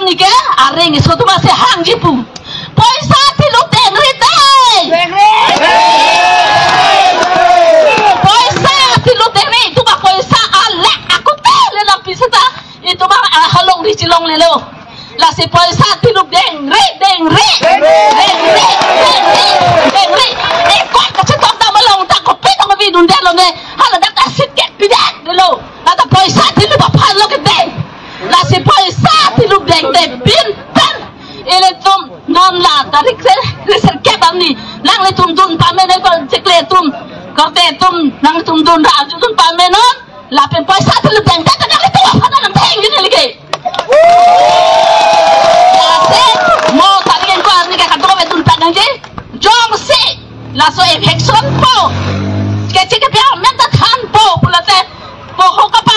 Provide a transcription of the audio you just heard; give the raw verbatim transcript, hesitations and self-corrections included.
Nike areng iso atum si hangji pu. Poisa thiluk dengri te. Poisa thiluk dengri, itum poisa alek akute le lam pi seta itum ahalongri chelonglelo. Lasi poisa thiluk dengri, dengri, dengri, dengri, dengri. Ekoi kachetong ta malong ta kopi tong bi dundelo ne. Hala dak ta sitkek pidak delo. Lata poisa thiluk aphan lo kedeng. Lasi poisa thiluk dengte pinpen. Ilitum non la tarik se, se kep arni. Nanglitum dun pame ne ko chekle atum. Korte atum, nanglitum dun ra arju dun pame non. Lapen poisa thiluk dengte ta nanglitum aphan nangthengji lagi. Lasi mo tarik ingkoi arni ke kadokave dun pame nangji. Jongsi laso eviction po, keche kepi amen ta thanpo pulote, po ho kapa